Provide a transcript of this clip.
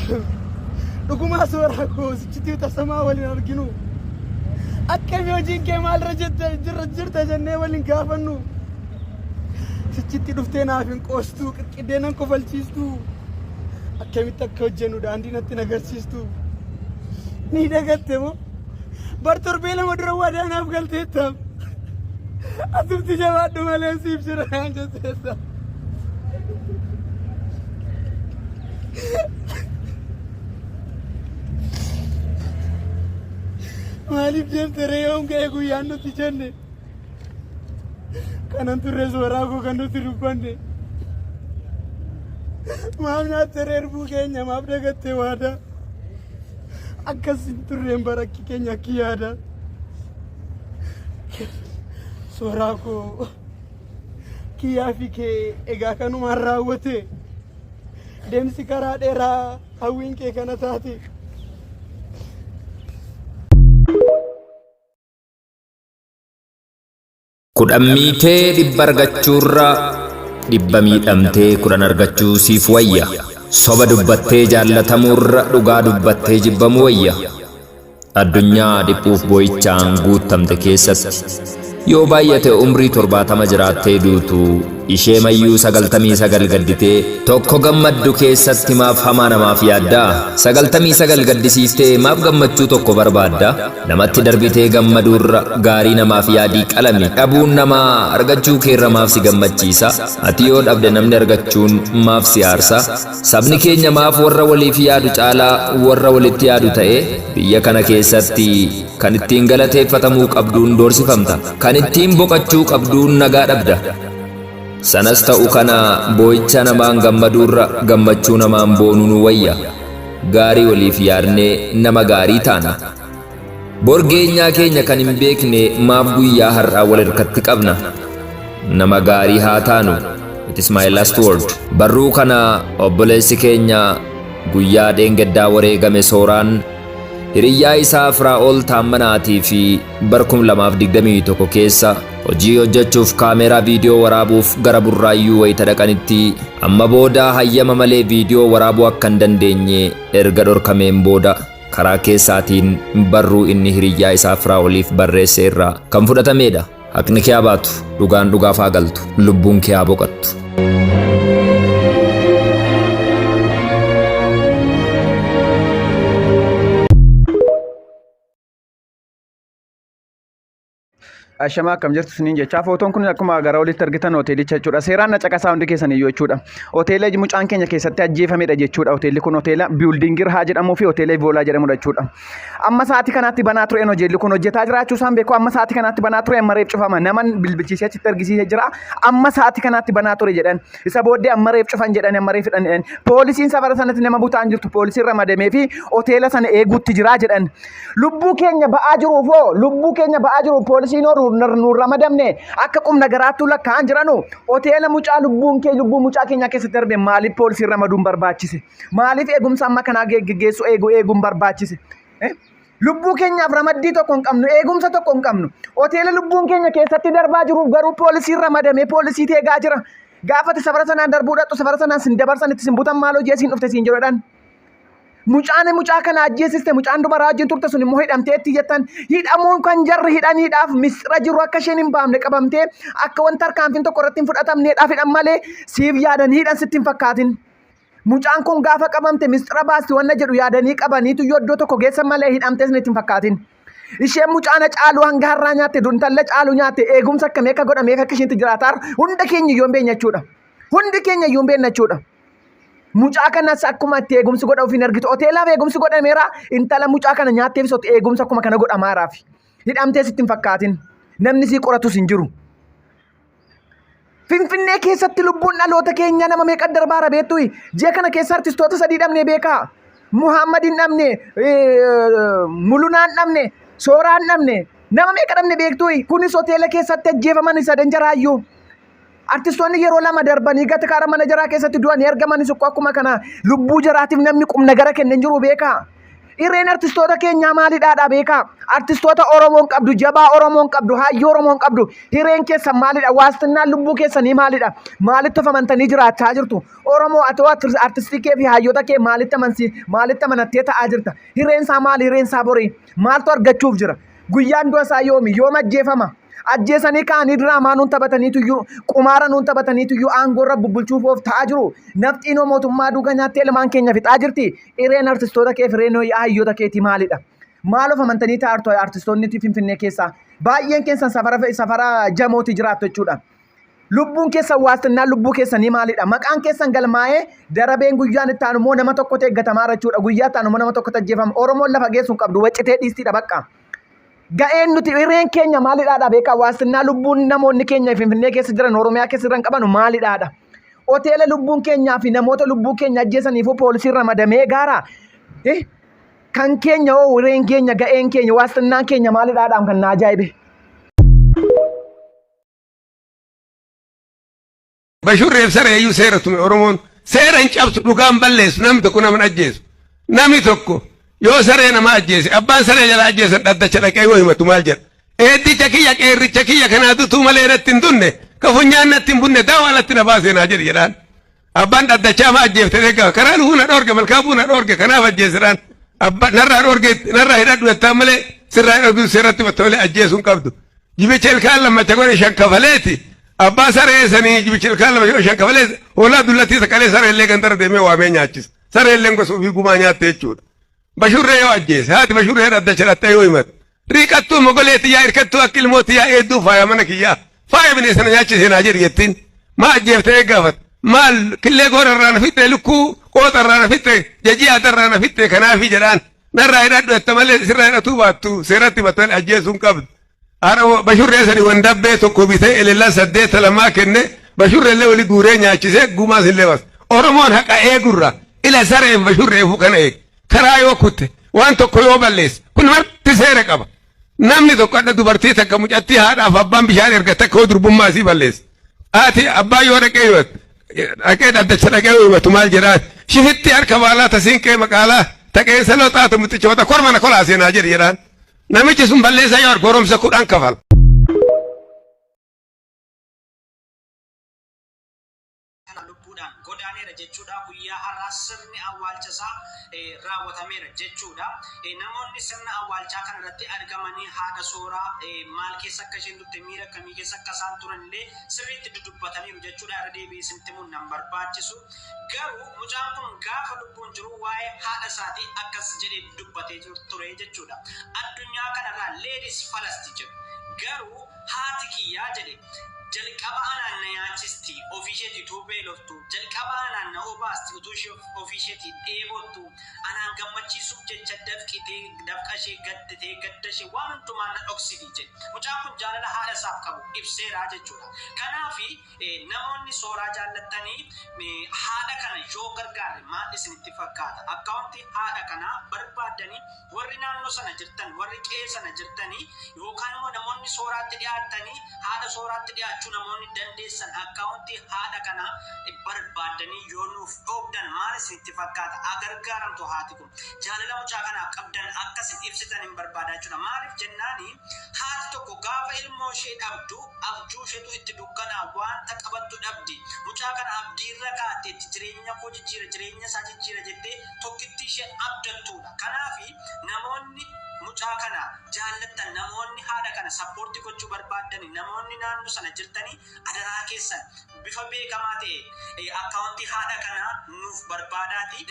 Dhugumaa sooraa koo sichitti tasamaa waliin arginu. Akkami hojiin kee maalirra jette jirra jirta jennee waliin gaafannu. Sichitti dhuftee naaf hin qoostuu qirqiddee nan kofalchiistuu. Akkamitti akka hojjennu daandii natti hin agarsiistu. Ni dagatte moo? Bar torbee 2 dura waadaa naaf galteetta. Asumti jabaadhu malee siif jira naan jetteetta. Maaliif deemte ree yoom ga'e guyyaan nuti jenne? Kanan turre sooraa koo kan nuti dubbanne. Maaf nyaatte ree erbuu keenya maaf dagatte waadaa? Akkas hin turreen barakki keenya akki yaada. Sooraa koo kiyyaa fi kee egaa kanumaan raawwate. Deemsi karaa dheeraa hawwiin kee kana taate. 10 miitee 100 argachuurra 100 miidhamtee 10 argachuu siif wayya. Soba dubbattee jaallatamuurra dhugaa dubbattee jibbamuu wayya. Addunyaa dhiphuuf boo'ichaan guuttamte keessatti yoo baay'ate umrii 70 jiraattee duutu isheemayyuu 99 gadditee tokko gammaddu keessatti maaf hamaa namaaf yaadda? 99 gaddisiiftee maaf gammachuu tokko barbaadda? Namatti darbitee gammaduurra gaarii namaaf yaadii qalami. Dhabuun namaa argachuu keerra maaf si gammachiisa? Ati yoo dhabde namni argachuun maaf si aarsa? Sabni keenya maaf warra waliif yaadu caalaa warra walitti yaadu ta'e? Biyya kana keessatti kan ittiin galateeffatamuu qabduun doorsifamta. Kan ittiin boqachuu qabduun nagaa dhabda. Sanas ta'u kana boo'icha namaan gammaduurra gammachuu namaan boonuu nu wayya. Gaarii waliif yaadnee nama gaarii taana. Bor geenyaa keenya kan hin beekne maaf guyyaa har'aa wal hirkatti qabna? Nama gaarii haa taanu. It is my last word. Barruu kana obboleessi keenya guyyaa dheengaddaa wareegame Sooraan hiriyyaa isaa Firaa'ol Taammanaatii fi bar 2021 keessa hojii hojjechuuf kaameeraa viidiyoo waraabuuf gara Burraayyuu wayita dhaqanitti amma booda hayyama malee viidiyoo waraabuu akka hin dandeenye erga dhorkameen booda karaa keessaatiin barruu inni hiriyyaa isaa Firaa'oliif barreesse irraa kan fudhatameedha. Haqni kee haa baatu, dhugaan dhugaaf haa galtu, lubbuun kee haa boqattu. Ashamaa akkam jirtu isiniin jechaa footoon kun akkuma gara olitti argitan hoteelicha jechuudha. Seeraan na caqasaa hundi keessan iyyuu jechuudha. Hoteela mucaan keenya keessatti ajjeefamedha jechuudha. Hoteelli kun hoteela Biyuldingir haa jedhamuu fi hoteela Ivoolaa jedhamudha jechuudha. Amma sa'aatii kanaatti banaa tureen hoteelli kun hojjetaa jiraachuu isaan beeku. Amma sa'aatii kanaatti banaa ture amma reef cufama. Naman bilbilchiisee achitti argisiisee jira. Amma sa'aatii kanaatti banaa ture jedhan. Isa booddee amma reef cufan jedhan amma reef hidhan jedhan. Poolisiin safara sanatti nama butaan jirtu poolisiin ramadamee fi hoteela sana eeguutti jira jedhan. Lubbuu keenya ba'aa jiruuf hoo lubbuu keenya ba'aa jiruuf poolisiin hoo nuun ramadamne akka qubna garaattuu lakkaa'an jiranu hoteela mucaa lubbuun kee lubbuu mucaa keenyaa keessatti darbe maaliif poolisiin ramaduun barbaachise? Maaliif eegumsa amma kanaa geggeessu eegu eeguun barbaachise? Lubbuu keenyaaf ramaddii tokko hin qabnu, eegumsa tokko hin qabnu. Hoteela lubbuun keenya keessatti darbaa jiruuf garuu poolisiin ramadamee poolisii eegaa jira. Gaafa ati safara sanaan darbuu dhaqxu safara sanaan sin dabarsan itti sin butan maal hojii asiin dhufte siin jedhan. Mucaan mucaa kana ajjeesiste mucaan dubaraa wajjin turte sun immoo hidhamteetti jettan hidhamuun kan jarri hidhaniidhaaf misxira jiru akka isheen hin baafne qabamtee akka wanta tarkaanfiin tokko irratti hin fudhatamneedhaaf hidhan malee siif yaadanii hidhan sitti hin fakkaatin. Mucaan kun gaafa qabamte misxira baasti wanna jedhu yaadanii qabaniitu yoo iddoo tokko geessan malee hidhamtees itti hin fakkaatin. Isheen mucaan caalu hanga har'aa nyaatte duntalla caalu nyaatte eegumsa akkamii akka godhameef akka isheetti jiraataa hunda keenya iyyuu hin beekna jechuudha. Hundi keenya iyyuu hin beekna jechuudha. Mucaa kanas akkuma itti eegumsi godha ofiin argitu. Hoteelaaf eegumsi godhameera. Intala mucaa kana nyaatteefis eegumsa akkuma kana godhamaaraaf. Hidhamtee sitti hin fakkaatin. Namni sii qoratus hin jiru. Finfinnee keessatti lubbuun dhaloota keenyaa nama meeqa darbaara beektu? Ji'a kana keessa artistoota sadii dhabnee beekaa? Muhammad hin dhabne, Mulunaan dhabne, Sooraan dhabne. Nama meeqa dhabne beektu? Kunis hoteela keessatti ajjeefaman sadan jaraayyuu. Artistoonni yeroo lama darbanii gata kaara mana jaraa keessatti du'anii argamanis akkuma kana lubbuu jaraatiif namni qubna gara kenne hin jiru beekaa. Irreen artistoota keenyaa maalidhaadha beekaa? Artistoota Oromoon qabdu, jabaa Oromoon qabdu, hayyuu Oromoon qabdu. Hireen keessan maalidha? Waastinnaan lubbuu keessanii maalidha? Maalitti of amantanii jiraachaa jirtu? Oromoo atoo artistii kee fi hayyoota kee maalitti amansi maalitti amanattee ta'aa jirta? Hireen isaa maali? Hireen isaa borii maaltu argachuuf jira? Guyyaan du'a isaa yoomi? Yoom ajjeefama? Ajjeesanii ka'anii diraamaa nuun taphataniituyyuu qumaara nuun taphataniituyyuu aangoorra bubbulchuuf of ta'aa jiru. Nafxiinoo mootummaa duuga nyaattee ilmaan keenya fixaa jirti. Hireen artistoota kee fi hireen hayyoota keetii maalidha? Maal of amantanii ta'artu artistoonni Finfinnee keessaa? Baay'een keessan safara safara jamooti jiraattu jechuudha. Lubbuun keessan waastinnaan lubbuu keessanii maalidha? Maqaan keessan galmaa'ee darabeen guyyaan itti aanu immoo nama tokkotu eeggatamaa jechuudha. Guyyaa itti aanu immoo nama tokkotu ajjeefama. Oromoon lafa geessu hin qabdu waccitee dhiistiidha bakka. Ga'een nuti hireen keenya maalidhaadha beekaa? Waastinnaa lubbuun namoonni keenya Finfinnee keessa jiran Oromiyaa keessa jiran qabanu maalidhaadha? Hoteela lubbuun keenyaa fi namoota lubbuu keenya ajjeesaniifuu poolisiin ramadamee gaara. Kan keenya hoo hireen keenya ga'een keenya waastinnaan keenya maalidhaadhaan kan na ajaa'ibe. Bashurreef sareeyyuu seera tume Oromoon seera hin cabsu, dhugaan balleessu, namni tokko nama hin ajjeesu. Namni tokko yoo saree nama ajjeese, abbaan saree jala ajjeesan dhaddacha dhaqee yoo himatu maal jedha? Eeddicha kiyya, qeerricha kiyya kanaa dutuu malee irratti hin dunne, ka funyaan natti hin bunne, daawaa alatti na baasee naa jedhi jedhaan. Abbaan dhaddachaa ma ajjeefte egaa karaa dhufuu na dhoorge, malkaa bu'uu na dhoorge, kanaaf ajjeesedhaan. Abbaa narraa dhoorge, narraa hidhadhu jettaan malee sirraa hidhadhu, seeratti matta malee ajjeesuu hin qabdu. Jibicha ilkaan lammacha godhe shan kafaleeti. Abbaa saree sanii jibicha ilkaan lama godhe shan kafalee hoolaa dullattii saqalee saree illee gandara deemee waamee nyaachisa. Saree illee gosa ofii gumaa nyaatte jechuudha. Bashurree yoo ajjeese, haati bashurree dhaddacha dhattee yoo himate. Riiqattuu mogolee tiyyaa, hirkattuu akka ilmoo tiyyaa, eedduu faaya mana kiyyaa. Faaya bineensa na nyaachisee naa jedhi jettiin. Maa ajjeeftee gaafat. Maal killee goora irraa na fixxe, lukkuu qooxa irraa na fixxe, jajii aadaa irraa na fixxe, kanaafi jedhaan. Narraa hidhadhu jetta malee sirraa hidhatuu baattu seeratti matta ajjeesuu hin qabdu. Haadha bashurree sani wandabbee tokko bitee elellaa saddeeta lamaa kenne, bashurree illee wali guuree nyaachisee gumaas illee baasa. Oromoon haqa eegurra ila sareen bashurreefuu kana eeg. Karaa yoo kutte, waan tokko yoo balleesse, kun marti seera qaba. Namni tokko adda dubartii takka mucattii haadhaaf abbaan bishaan erga takka yoo durbummaa isii balleesse. Haati abbaa yoo dhaqee yoo dhaqee dhaddacha dhaqee yoo himatu maal jedhaan? Shifitti harka baalaa tasiinqee maqaalaa taqeensa looxaatu muxicha wata korma na kolaa seenaa jedhi jedhaan. Namichi sun balleessaa yoo argu goromsa 10 kafala. Kana lubbuudhaan godaaneera jechuudha. Guyyaa har'aa sirni awwaalcha isaa raawwatameera jechuudha. Namoonni sirna awwaalchaa kana irratti argamanii haadha Sooraa maal keessa akka isheen turte, miira akkamii keessa akka isaan turan illee sirriitti dudubbataniiru jechuudha. Irra deebi'ee isinitti himuun nan barbaachisu. Garuu mucaan kun gaafa lubbuun jiru waa'ee haadha isaatii akkas jedhee dubbatee ture jechuudha. Addunyaa kanarraa ladies first jedhu. Garuu haati kiyyaa jedhe jalqaba anaan na nyaachisti ofiisheetii utuu beeloftu, jalqaba anaan na obaasti utuu ishee ofiisheetii dheebottu, anaan gammachiisuuf jecha dafqitee dafqa ishee gadditee gadda ishee waan hundumaa na dhoksiti jedhe. Mucaan kun jaalala haadha isaaf qabu ibseera jechuudha. Kanaaf namoonni Sooraa jaallattanii haadha kana yoo gargaarre maal isinitti fakkaata? Akkaawuntii haadha kanaa barbaaddanii warri naannoo sana jirtan, warri qe'ee sana jirtanii yookaan immoo namoonni Sooraatti dhiyaattanii, haadha Sooraatti dhiyaachuu namoonni dandeessan akkaawuntii haadha kanaa barbaaddanii yoo nuuf dhoobdan maal isinitti fakkaata? Haa gargaaramtu haati kun. Jaalala mucaa kanaaf qabdan akka isin ibsitan hin barbaada jechuudha. Maaliif jennaani, haati tokko gaafa ilmoo ishee dhabdu abjuu isheetu itti dukkanaa, wanta qabattu dhabdi. Mucaa kana abdiirra kaatteetti, jireenya koo jijjiira, jireenya isaa jijjiira jettee tokkittii isheen abdattuudha. Kanaaf namoonni mucaa kana jaallattan, namoonni haadha kana support gochuu barbaaddani, namoonni naannoo sana jirtanii adaraa keessan bifa beekamaa ta'e akkaawuntii haadha kanaa nuuf barbaadaati.